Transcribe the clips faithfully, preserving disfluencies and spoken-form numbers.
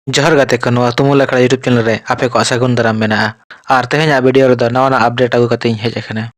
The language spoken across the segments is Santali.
ᱡᱚᱦᱟᱨ ᱜᱟᱛᱮ ᱠᱚ, ᱱᱚᱣᱟ ᱛᱩᱢᱩᱞ ᱟᱠᱷᱲᱟ YouTube channel ᱨᱮ ᱟᱯᱮ ᱠᱚᱣᱟᱜ ᱥᱟᱹᱜᱩᱱ ᱫᱟᱨᱟᱢ ᱢᱮᱱᱟᱜᱼᱟ᱾ ᱟᱨ ᱛᱮᱦᱮᱧᱟᱜ video ᱨᱮᱫᱚ ᱱᱟᱣᱟᱱᱟᱜ update ᱟᱹᱜᱩ ᱠᱟᱛᱮ ᱤᱧ ᱦᱮᱡ ᱟᱠᱟᱱᱟ᱾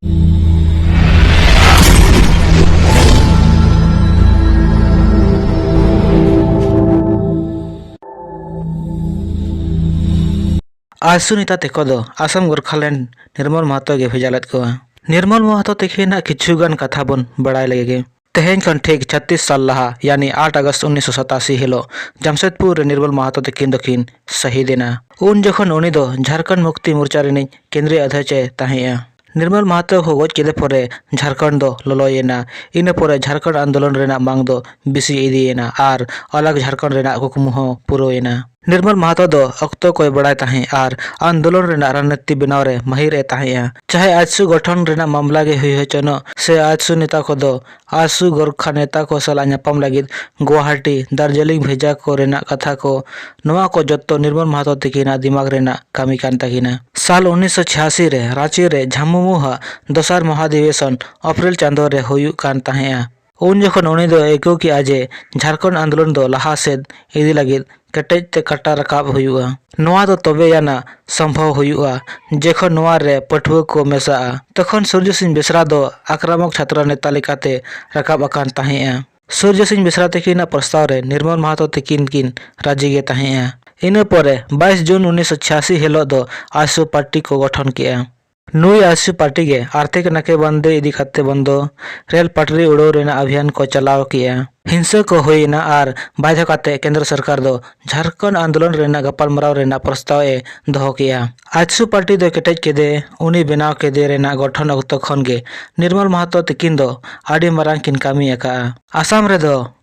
ᱟᱡᱥᱩ ᱱᱮᱛᱟ ᱛᱮᱠᱚ ᱫᱚ ᱟᱥᱟᱢ ᱜᱳᱨᱠᱷᱟᱞᱮᱱᱰ ᱱᱤᱨᱢᱚᱞ ᱢᱟᱦᱟᱛᱚ ᱜᱮ ᱵᱷᱮᱡᱟ ᱞᱮᱫ ᱠᱚᱣᱟ᱾ ᱱᱤᱨᱢᱚᱞ ᱢᱟᱦᱟᱛᱚ ᱛᱤᱠᱤᱱᱟᱜ ᱠᱤᱪᱷᱩ ᱜᱟᱱ ᱠᱟᱛᱷᱟ ᱵᱚᱱ ᱵᱟᱲᱟᱭ ᱞᱮᱜᱮ᱾ ᱛᱮᱦᱮᱧ ᱠᱷᱚᱱ ᱴᱷᱤᱠ ᱪᱷᱟᱛᱤᱥ ᱥᱟᱞ ᱞᱟᱦᱟ, ᱭᱟᱱᱤ ᱟᱴ ᱟᱜᱚᱥᱴ ᱩᱱᱤᱥᱥᱚ ᱥᱟᱛᱟᱥᱤ ᱦᱤᱞᱳᱜ ᱡᱟᱢᱥᱮᱫᱽᱯᱩᱨ ᱨᱮ ᱱᱤᱨᱢᱚᱞ ᱢᱟᱦᱟᱛᱚ ᱛᱤᱠᱤᱱ ᱫᱚᱠᱤᱱ ᱥᱟᱹᱦᱤᱫ ᱮᱱᱟ᱾ ᱩᱱ ᱡᱚᱠᱷᱚᱱ ᱩᱱᱤ ᱫᱚ ᱡᱷᱟᱨᱠᱷᱚᱸᱰ ᱢᱩᱠᱛᱤ ᱢᱳᱨᱪᱟ ᱨᱤᱱᱤᱡ ᱠᱮᱱᱫᱨᱤᱭ ᱚᱫᱷᱭᱚᱠᱥ ᱮ ᱛᱟᱦᱮᱸᱫᱼᱟ᱾ ᱱᱤᱨᱢᱚᱞ ᱢᱟᱦᱟᱛᱚ ᱠᱚ ᱜᱚᱡ ᱠᱮᱫᱮ ᱯᱚᱨᱮ ᱡᱷᱟᱨᱠᱷᱚᱸᱰ ᱫᱚ ᱞᱚᱞᱚᱭᱮᱱᱟ᱾ ᱤᱱᱟᱹ ᱯᱚᱨᱮ ᱡᱷᱟᱨᱠᱷᱚᱸᱰ ᱟᱱᱫᱳᱞᱚᱱ ᱨᱮᱱᱟᱜ ᱢᱟᱝ ᱫᱚ ᱵᱮᱥᱤ ᱤᱫᱤᱭᱮᱱᱟ ᱟᱨ ᱟᱞᱟᱜᱽ ᱡᱷᱟᱨᱠᱷᱚᱸᱰ ᱨᱮᱱᱟᱜ ᱠᱩᱠᱢᱩ ᱦᱚᱸ ᱯᱩᱨᱟᱹᱣᱮᱱᱟ᱾ ᱱᱤᱨᱢᱚᱞ ᱢᱟᱦᱟᱛᱚ ᱫᱚ ᱚᱠᱛᱚ ᱠᱚᱭ ᱵᱟᱲᱟᱭ ᱛᱟᱦᱮᱸᱫ ᱟᱨ ᱟᱱᱫᱳᱞᱚᱱ ᱨᱮᱱᱟᱜ ᱨᱟᱡᱽᱱᱤᱛᱤ ᱵᱮᱱᱟᱣ ᱨᱮ ᱢᱟᱹᱦᱤᱨ ᱮ ᱛᱟᱦᱮᱸᱫᱼᱟ᱾ ᱪᱟᱦᱮ ᱟᱡᱥᱩ ᱜᱚᱴᱷᱚᱱ ᱨᱮᱱᱟᱜ ᱢᱟᱢᱞᱟ ᱜᱮ ᱦᱩᱭ ᱦᱚᱪᱚᱱᱚᱜ ᱥᱮ ᱟᱡᱥᱩ ᱱᱮᱛᱟ ᱠᱚᱫᱚ ᱟᱡᱥᱩ ᱜᱳᱨᱠᱷᱟ ᱱᱮᱛᱟ ᱠᱚ ᱥᱟᱞᱟᱜ ᱧᱟᱯᱟᱢ ᱞᱟᱹᱜᱤᱫ ᱜᱩᱣᱟᱦᱟᱴᱤ, ᱫᱟᱨᱡᱤᱞᱤᱝ ᱵᱷᱮᱡᱟ ᱠᱚ ᱨᱮᱱᱟᱜ ᱠᱟᱛᱷᱟ ᱠᱚ, ᱱᱚᱣᱟ ᱠᱚ ᱡᱚᱛᱚ ᱱᱤᱨᱢᱚᱞ ᱢᱟᱦᱟᱛᱚ ᱛᱤᱠᱤᱱᱟᱜ ᱫᱤᱢᱟᱜᱽ ᱨᱮᱱᱟᱜ ᱠᱟᱹᱢᱤ ᱠᱟᱱ ᱛᱟᱹᱠᱤᱱᱟ᱾ ᱥᱟᱞ ᱩᱱᱤᱥᱥᱚ ᱪᱷᱤᱭᱟᱥᱤ ᱨᱮ ᱨᱟᱸᱪᱤ ᱨᱮ ᱡᱷᱟᱢᱩᱢᱩ ᱦᱟᱜ ᱫᱚᱥᱟᱨ ᱢᱚᱦᱟᱫᱷᱤᱵᱮᱥᱚᱱ ᱮᱯᱨᱤᱞ ᱪᱟᱸᱫᱳ ᱨᱮ ᱦᱩᱭᱩᱜ ᱠᱟᱱ ᱛᱟᱦᱮᱸᱫᱼᱟ᱾ ᱩᱱ ᱡᱚᱠᱷᱚᱱ ᱩᱱᱤ ᱫᱚ ᱟᱹᱭᱠᱟᱹᱣ ᱠᱮᱫᱼᱟ ᱡᱮ ᱡᱷᱟᱨᱠᱷᱚᱸᱰ ᱟᱱᱫᱳᱞᱚᱱ ᱫᱚ ᱞᱟᱦᱟ ᱥᱮᱫ ᱤᱫᱤ ᱞᱟᱹᱜᱤᱫ ᱠᱮᱴᱮᱡ ᱛᱮ ᱠᱟᱴᱟ ᱨᱟᱠᱟᱵ ᱦᱩᱭᱩᱜᱼᱟ᱾ ᱱᱚᱣᱟ ᱫᱚ ᱛᱚᱵᱮ ᱟᱱᱟᱜ ᱥᱚᱢᱵᱷᱚᱵ ᱦᱩᱭᱩᱜᱼᱟ ᱡᱚᱠᱷᱚᱱ ᱱᱚᱣᱟ ᱨᱮ ᱯᱟᱹᱴᱷᱩᱣᱟᱹ ᱠᱚ ᱢᱮᱥᱟᱜᱼᱟ᱾ ᱛᱚᱠᱷᱚᱱ ᱥᱩᱨᱡᱚ ᱥᱤᱝ ᱵᱮᱥᱨᱟ ᱫᱚ ᱟᱠᱨᱟᱢᱚᱠ ᱪᱷᱟᱛᱨᱚ ᱱᱮᱛᱟ ᱞᱮᱠᱟᱛᱮ ᱨᱟᱠᱟᱵ ᱟᱠᱟᱱ ᱛᱟᱦᱮᱸᱫᱼᱟ᱾ ᱥᱩᱨᱡᱚ ᱥᱤᱝ ᱵᱮᱥᱨᱟ ᱛᱟᱹᱠᱤᱱᱟᱜ ᱯᱨᱚᱥᱛᱟᱵ ᱨᱮ ᱱᱤᱨᱢᱚᱞ ᱢᱟᱦᱟᱛᱚ ᱛᱟᱹᱠᱤᱱ ᱠᱤᱱ ᱨᱟᱹᱡᱤ ᱜᱮ ᱛᱟᱦᱮᱸᱫᱼᱟ᱾ ᱤᱱᱟᱹ ᱯᱚᱨᱮ ᱵᱟᱭᱤᱥ ᱡᱩᱱ ᱩᱱᱤᱥᱥᱚ ᱪᱷᱤᱭᱟᱥᱤ ᱦᱤᱞᱳᱜ ᱫᱚ ᱟᱡᱥᱩ ᱯᱟᱨᱴᱤ ᱠᱚ ᱜᱚᱴᱷᱚᱱ ᱠᱮᱫᱼᱟ᱾ ᱱᱩᱭ ᱟᱡᱥᱩ ᱯᱟᱨᱴᱤ ᱜᱮ ᱟᱨᱛᱷᱤᱠ ᱱᱟᱠᱮᱵᱟᱱᱫᱤ ᱤᱫᱤ ᱠᱟᱛᱮ ᱵᱚᱱᱫᱚ, ᱨᱮᱞ ᱯᱟᱴᱨᱤ ᱩᱰᱟᱹᱣ ᱨᱮᱱᱟᱜ ᱚᱵᱷᱤᱭᱟᱱ ᱠᱚ ᱪᱟᱞᱟᱣ ᱠᱮᱫᱼᱟ᱾ ᱦᱤᱝᱥᱟᱹ ᱠᱚ ᱦᱩᱭ ᱮᱱᱟ ᱟᱨ ᱵᱟᱫᱷᱭᱚ ᱠᱟᱛᱮ ᱠᱮᱱᱫᱨᱚ ᱥᱚᱨᱠᱟᱨ ᱫᱚ ᱡᱷᱟᱨᱠᱷᱚᱸᱰ ᱟᱱᱫᱳᱞᱚᱱ ᱨᱮᱱᱟᱜ ᱜᱟᱯᱟᱞᱢᱟᱨᱟᱣ ᱨᱮᱱᱟᱜ ᱯᱨᱚᱥᱛᱟᱵ ᱮ ᱫᱚᱦᱚ ᱠᱮᱫᱼᱟ᱾ ᱟᱡᱥᱩ ᱯᱟᱨᱴᱤ ᱫᱚ ᱠᱮᱴᱮᱡ ᱠᱮᱫᱮ, ᱩᱱᱤ ᱵᱮᱱᱟᱣ ᱠᱮᱫᱮ ᱨᱮᱱᱟᱜ ᱜᱚᱴᱷᱚᱱ ᱚᱠᱛᱚ ᱠᱷᱚᱱ ᱜᱮ ᱱᱤᱨᱢᱚᱞ ᱢᱟᱦᱟᱛᱚ ᱛᱤᱠᱤᱱ ᱫᱚ ᱟᱹᱰᱤ ᱢᱟᱨᱟᱝ ᱠᱤᱱ ᱠᱟᱹᱢᱤ ᱟᱠᱟᱫᱼᱟ᱾ ᱟᱥᱟᱢ ᱨᱮᱫᱚ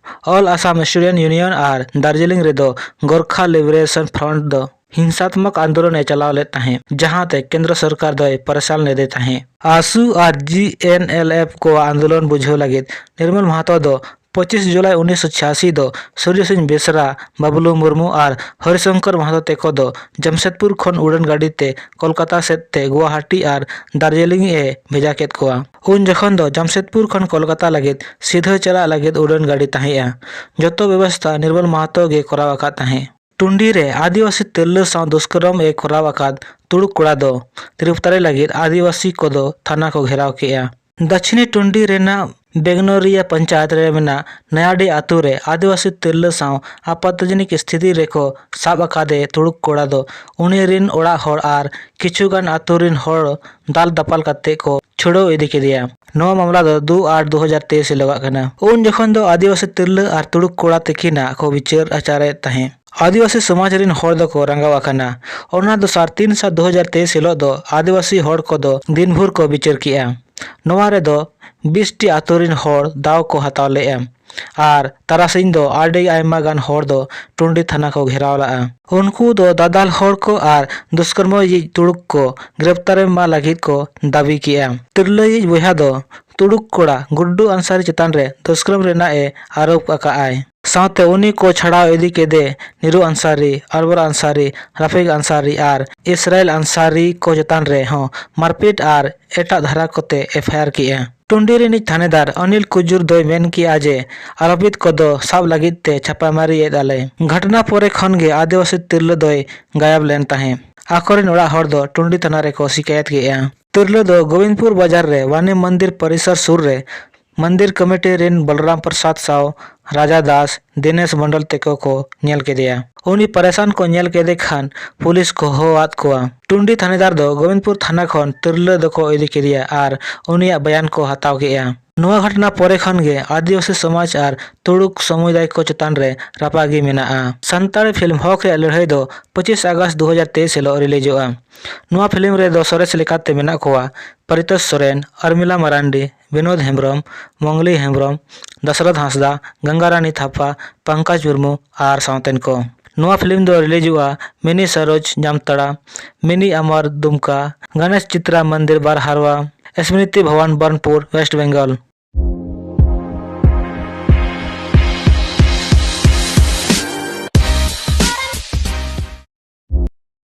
All Assam Student Union ᱟᱨ ᱫᱟᱨᱡᱤᱞᱤᱝ ᱨᱮᱫᱚ ᱜᱳᱨᱠᱷᱟ ᱞᱤᱵᱟᱨᱮᱥᱚᱱ ᱯᱷᱨᱚᱱᱴ ᱫᱚ ᱦᱤᱝᱥᱟᱛᱢᱚᱠ ᱟᱱᱫᱳᱞᱚᱱ ᱮ ᱪᱟᱞᱟᱣ ᱞᱮᱫ ᱛᱟᱦᱮᱸᱫ, ᱡᱟᱦᱟᱸ ᱛᱮ ᱠᱮᱱᱫᱨᱚ ᱥᱚᱨᱠᱟᱨ ᱫᱚᱭ ᱯᱟᱨᱥᱟᱞ ᱞᱮᱫᱮ ᱛᱟᱦᱮᱸᱫ᱾ ᱟᱥᱩ ᱟᱨ ᱡᱤ ᱮᱱ ᱮᱞ ᱮᱯᱷ ᱠᱚᱣᱟᱜ ᱟᱱᱫᱳᱞᱚᱱ ᱵᱩᱡᱷᱟᱹᱣ ᱞᱟᱹᱜᱤᱫ ᱱᱤᱨᱢᱚᱞ ᱢᱟᱦᱟᱛᱚ ᱫᱚ ᱯᱚᱸᱪᱤᱥ ᱡᱩᱞᱟᱭ ᱩᱱᱤᱥᱥᱚ ᱪᱷᱤᱭᱟᱥᱤ ᱫᱚ ᱥᱩᱨᱡᱚ ᱥᱤᱝ ᱵᱮᱥᱨᱟ, ᱵᱟᱵᱞᱩ ᱢᱩᱨᱢᱩ ᱟᱨ ᱦᱚᱨᱤᱥᱚᱝᱠᱚᱨ ᱢᱟᱦᱟᱛᱚ ᱛᱮᱠᱚ ᱫᱚ ᱡᱟᱢᱥᱮᱫᱽᱯᱩᱨ ᱠᱷᱚᱱ ᱩᱰᱟᱹᱱ ᱜᱟᱹᱰᱤ ᱛᱮ ᱠᱳᱞᱠᱟᱛᱟ ᱥᱮᱫ ᱛᱮ ᱜᱩᱣᱟᱦᱟᱴᱤ ᱟᱨ ᱫᱟᱨᱡᱤᱞᱤᱝ ᱮ ᱵᱷᱮᱡᱟ ᱠᱮᱫ ᱠᱚᱣᱟ᱾ ᱩᱱ ᱡᱚᱠᱷᱚᱱ ᱫᱚ ᱡᱟᱢᱥᱮᱫᱽᱯᱩᱨ ᱠᱷᱚᱱ ᱠᱳᱞᱠᱟᱛᱟ ᱞᱟᱹᱜᱤᱫ ᱥᱤᱫᱷᱟᱹ ᱪᱟᱞᱟᱜ ᱞᱟᱹᱜᱤᱫ ᱩᱰᱟᱹᱱ ᱜᱟᱹᱰᱤ ᱛᱟᱦᱮᱸᱫᱼᱟ᱾ ᱡᱚᱛᱚ ᱵᱮᱵᱚᱥᱛᱷᱟ ᱱᱤᱨᱢᱚᱞ ᱢᱟᱦᱟᱛᱚ ᱜᱮ ᱠᱚᱨᱟᱣ ᱟᱠᱟᱫ ᱛᱟᱦᱮᱸᱫ᱾ ᱴᱩᱱᱰᱤ ᱨᱮ ᱟᱹᱫᱤᱵᱟᱹᱥᱤ ᱛᱤᱨᱞᱟᱹ ᱥᱟᱶ ᱫᱩᱥᱠᱨᱚᱢ ᱮ ᱠᱚᱨᱟᱣ ᱟᱠᱟᱫ ᱛᱩᱲᱩᱠ ᱠᱚᱲᱟ ᱫᱚ ᱜᱨᱮᱯᱛᱟᱨᱤ ᱞᱟᱹᱜᱤᱫ ᱟᱹᱫᱤᱵᱟᱹᱥᱤ ᱠᱚᱫᱚ ᱛᱷᱟᱱᱟ ᱠᱚ ᱜᱷᱮᱨᱟᱣ ᱠᱮᱫᱼᱟ᱾ ᱫᱟᱹᱪᱷᱤᱱᱤ ᱴᱩᱱᱰᱤ ᱨᱮᱱᱟᱜ ᱵᱮᱜᱽᱱᱳᱨᱤᱭᱟ ᱯᱚᱧᱪᱟᱭᱮᱛ ᱨᱮ ᱢᱮᱱᱟᱜ ᱱᱟᱭᱟᱰᱤ ᱟᱛᱳ ᱨᱮ ᱟᱹᱫᱤᱵᱟᱹᱥᱤ ᱛᱤᱨᱞᱟᱹ ᱥᱟᱶ ᱟᱯᱟᱛᱡᱚᱱᱤᱠ ᱥᱛᱷᱤᱛᱤ ᱨᱮᱠᱚ ᱥᱟᱵ ᱟᱠᱟᱫᱮ ᱛᱩᱲᱩᱠ ᱠᱚᱲᱟ ᱫᱚ ᱩᱱᱤ ᱨᱤᱱ ᱚᱲᱟᱜ ᱦᱚᱲ ᱟᱨ ᱠᱤᱪᱷᱩ ᱜᱟᱱ ᱟᱛᱳ ᱨᱤᱱ ᱦᱚᱲ ᱫᱟᱞ ᱫᱟᱯᱟᱞ ᱠᱟᱛᱮ ᱠᱚ ᱪᱷᱩᱰᱟᱹᱣ ᱤᱫᱤ ᱠᱮᱫᱮᱭᱟ᱾ ᱱᱚᱣᱟ ᱢᱟᱢᱞᱟ ᱫᱚ ᱫᱩ ᱟᱴ ᱫᱩ ᱦᱟᱡᱟᱨ ᱛᱮᱭᱤᱥ ᱦᱤᱞᱳᱜᱟᱜ ᱠᱟᱱᱟ᱾ ᱩᱱ ᱡᱚᱠᱷᱚᱱ ᱫᱚ ᱟᱹᱫᱤᱵᱟᱹᱥᱤ ᱛᱤᱨᱞᱟᱹ ᱟᱨ ᱛᱩᱲᱩᱠ ᱠᱚᱲᱟ ᱛᱤᱠᱤᱱᱟᱜ ᱠᱚ ᱵᱤᱪᱟᱹᱨ ᱟᱪᱟᱨᱮᱫ ᱛᱟᱦᱮᱸᱫ᱾ ᱟᱹᱫᱤᱵᱟᱹᱥᱤ ᱥᱚᱢᱟᱡᱽ ᱨᱤᱱ ᱦᱚᱲ ᱫᱚᱠᱚ ᱨᱟᱸᱜᱟᱣ ᱟᱠᱟᱱᱟ᱾ ᱚᱱᱟ ᱫᱚᱥᱟᱨ ᱛᱤᱱ ᱥᱟᱛ ᱫᱩ ᱦᱟᱡᱟᱨ ᱛᱮᱭᱤᱥ ᱦᱤᱞᱳᱜ ᱫᱚ ᱟᱹᱫᱤᱵᱟᱹᱥᱤ ᱦᱚᱲ ᱠᱚᱫᱚ ᱫᱤᱱ ᱵᱷᱳᱨ ᱠᱚ ᱵᱤᱪᱟᱹᱨ ᱠᱮᱜᱼᱟ᱾ ᱱᱚᱣᱟ ᱨᱮᱫᱚ ᱵᱤᱥ ᱴᱤ ᱟᱛᱳ ᱨᱤᱱ ᱦᱚᱲ ᱫᱟᱣ ᱠᱚ ᱦᱟᱛᱟᱣ ᱞᱮᱫᱼᱟ ᱟᱨ ᱛᱟᱨᱟᱥᱤᱧ ᱫᱚ ᱟᱹᱰᱤ ᱟᱭᱢᱟ ᱜᱟᱱ ᱦᱚᱲ ᱫᱚ ᱴᱩᱱᱰᱤ ᱛᱷᱟᱱᱟ ᱠᱚ ᱜᱷᱮᱨᱟᱣ ᱞᱮᱫᱼᱟ᱾ ᱩᱱᱠᱩ ᱫᱚ ᱫᱟᱫᱟᱞ ᱦᱚᱲ ᱠᱚ ᱟᱨ ᱫᱩᱥᱠᱨᱚᱢᱚᱭᱤᱡ ᱛᱩᱲᱩᱠ ᱠᱚ ᱜᱨᱮᱯᱛᱟᱨ ᱮᱢ ᱢᱟ ᱞᱟᱹᱜᱤᱫ ᱠᱚ ᱫᱟᱹᱵᱤ ᱠᱮᱜᱼᱟ᱾ ᱛᱤᱨᱞᱟᱹᱭᱤᱡ ᱵᱚᱭᱦᱟ ᱫᱚ ᱛᱩᱲᱩᱠ ᱠᱚᱲᱟ ᱜᱩᱰᱰᱩ ᱟᱱᱥᱟᱨᱤ ᱪᱮᱛᱟᱱ ᱨᱮ ᱫᱩᱥᱠᱨᱚᱢ ᱨᱮᱱᱟᱜ ᱮ ᱟᱨᱳᱯ ᱟᱠᱟᱫᱼᱟᱭ᱾ ᱥᱟᱶᱛᱮ ᱩᱱᱤ ᱠᱚ ᱪᱷᱟᱲᱟᱣ ᱤᱫᱤ ᱠᱮᱫᱮ ᱱᱤᱨᱩ ᱟᱱᱥᱟᱨᱤ, ᱟᱨᱵᱟᱨ ᱟᱱᱥᱟᱨᱤ, ᱨᱟᱯᱷᱤᱠ ᱟᱱᱥᱟᱨᱤ ᱟᱨ ᱤᱥᱨᱟᱭᱮᱞ ᱟᱱᱥᱟᱨᱤ ᱠᱚ ᱪᱮᱛᱟᱱ ᱨᱮ ᱦᱚᱸ ᱢᱟᱨᱯᱤᱴ ᱟᱨ ᱮᱴᱟᱜ ᱫᱷᱟᱨᱟ ᱠᱚᱛᱮ ᱮᱯᱷ ᱟᱭ ᱟᱨ ᱠᱮᱜᱼᱟ᱾ ᱴᱩᱱᱰᱤ ᱨᱤᱱᱤᱡ ᱛᱷᱟᱱᱮᱫᱟᱨ ᱚᱱᱤᱞ ᱠᱩᱡᱩᱨ ᱫᱚᱭ ᱢᱮᱱ ᱠᱮᱜᱼᱟ ᱡᱮ ᱟᱨᱳᱯᱤᱛ ᱠᱚᱫᱚ ᱥᱟᱵ ᱞᱟᱹᱜᱤᱫ ᱛᱮ ᱪᱷᱟᱯᱟᱢᱟᱨᱤ ᱮᱫ ᱟᱞᱮ᱾ ᱜᱷᱚᱴᱱᱟ ᱯᱚᱨᱮ ᱠᱷᱚᱱ ᱜᱮ ᱟᱹᱫᱤᱵᱟᱹᱥᱤ ᱛᱤᱨᱞᱟᱹ ᱫᱚᱭ ᱜᱟᱭᱟᱵ ᱞᱮᱱ ᱛᱟᱦᱮᱸᱫ᱾ ᱟᱠᱚᱨᱮᱱ ᱚᱲᱟᱜ ᱦᱚᱲ ᱫᱚ ᱴᱩᱱᱰᱤ ᱛᱷᱟᱱᱟ ᱨᱮᱠᱚ ᱥᱤᱠᱟᱭᱟᱛ ᱠᱮᱜᱼᱟ᱾ ᱛᱤᱨᱞᱟᱹ ᱫᱚ ᱜᱳᱵᱤᱱᱫᱯᱩᱨ ᱵᱟᱡᱟᱨ ᱨᱮ ᱣᱟᱱᱤ ᱢᱚᱱᱫᱤᱨ ᱯᱚᱨᱤᱥᱚᱨ ᱥᱩᱨ ᱨᱮ ᱢᱚᱱᱫᱤᱨ ᱠᱚᱢᱤᱴᱤ ᱨᱤᱱ ᱵᱚᱞᱨᱟᱢ ᱯᱨᱚᱥᱟᱫᱽ ᱥᱟᱶ ᱨᱟᱡᱟ ᱫᱟᱥ, ᱫᱤᱱᱮᱥ ᱢᱚᱱᱰᱚᱞ ᱛᱮᱠᱚ ᱠᱚ ᱧᱮᱞ ᱠᱮᱫᱮᱭᱟ᱾ ᱩᱱᱤ ᱯᱟᱨᱮᱥᱟᱱ ᱠᱚ ᱧᱮᱞ ᱠᱮᱫᱮ ᱠᱷᱟᱱ ᱯᱩᱞᱤᱥ ᱠᱚ ᱦᱚᱦᱚᱣᱟᱫ ᱠᱚᱣᱟ᱾ ᱴᱩᱱᱰᱤ ᱛᱷᱟᱱᱮᱫᱟᱨ ᱫᱚ ᱜᱳᱵᱤᱱᱫᱯᱩᱨ ᱛᱷᱟᱱᱟ ᱠᱷᱚᱱ ᱛᱤᱨᱞᱟᱹ ᱫᱚᱠᱚ ᱤᱫᱤ ᱠᱮᱫᱮᱭᱟ ᱟᱨ ᱩᱱᱤᱭᱟᱜ ᱵᱚᱭᱟᱱ ᱠᱚ ᱦᱟᱛᱟᱣ ᱠᱮᱜᱼᱟ᱾ ᱱᱚᱣᱟ ᱜᱷᱚᱴᱱᱟ ᱯᱚᱨᱮ ᱠᱷᱚᱱ ᱜᱮ ᱟᱹᱫᱤᱵᱟᱹᱥᱤ ᱥᱚᱢᱟᱡᱽ ᱟᱨ ᱛᱩᱲᱩᱠ ᱥᱚᱢᱩᱫᱟᱭ ᱠᱚ ᱪᱮᱛᱟᱱ ᱨᱮ ᱨᱟᱯᱟᱜᱤ ᱢᱮᱱᱟᱜᱼᱟ᱾ ᱥᱟᱱᱛᱟᱲᱤ ᱯᱷᱤᱞᱢ ᱦᱚᱠ ᱨᱮᱭᱟᱜ ᱞᱟᱹᱲᱦᱟᱹᱭ ᱫᱚ ᱯᱚᱸᱪᱤᱥ ᱟᱜᱚᱥᱴ ᱫᱩ ᱦᱟᱡᱟᱨ ᱛᱮᱭᱤᱥ ᱦᱤᱞᱳᱜ ᱨᱤᱞᱤᱡᱚᱜᱼᱟ᱾ ᱱᱚᱣᱟ ᱯᱷᱤᱞᱢ ᱨᱮᱫᱚ ᱥᱚᱨᱮᱥ ᱞᱮᱠᱟᱛᱮ ᱢᱮᱱᱟᱜ ᱠᱚᱣᱟ ᱯᱟᱨᱤᱛᱳᱥ ᱥᱚᱨᱮᱱ, ᱟᱨᱢᱤᱞᱟ ᱢᱟᱨᱟᱱᱰᱤ, ᱵᱤᱱᱳᱫ ᱦᱮᱢᱵᱨᱚᱢ, ᱢᱚᱝᱞᱤ ᱦᱮᱢᱵᱨᱚᱢ, ᱫᱟᱥᱨᱚᱛᱷ ᱦᱟᱸᱥᱫᱟ, ᱜᱟᱝᱜᱟᱨᱟᱱᱤ ᱛᱷᱟᱯᱟ, ᱯᱚᱝᱠᱚᱡᱽ ᱢᱩᱨᱢᱩ ᱟᱨ ᱥᱟᱶᱛᱮᱱ ᱠᱚ᱾ ᱱᱚᱣᱟ ᱯᱷᱤᱞᱢ ᱫᱚ ᱨᱤᱞᱤᱡᱚᱜᱼᱟ ᱢᱤᱱᱤ ᱥᱟᱨᱳᱡᱽ ᱡᱟᱢᱛᱟᱲᱟ, ᱢᱤᱱᱤ ᱟᱢᱟᱨ ᱫᱩᱢᱠᱟ, ᱜᱚᱱᱮᱥ ᱪᱤᱛᱨᱟ ᱢᱚᱱᱫᱤᱨ ᱵᱟᱨᱦᱟᱨᱣᱟ, ᱥᱢᱨᱤᱛᱤ ᱵᱷᱚᱵᱚᱱ ᱵᱚᱨᱱᱯᱩᱨ, ᱳᱭᱮᱥᱴ ᱵᱮᱝᱜᱚᱞ᱾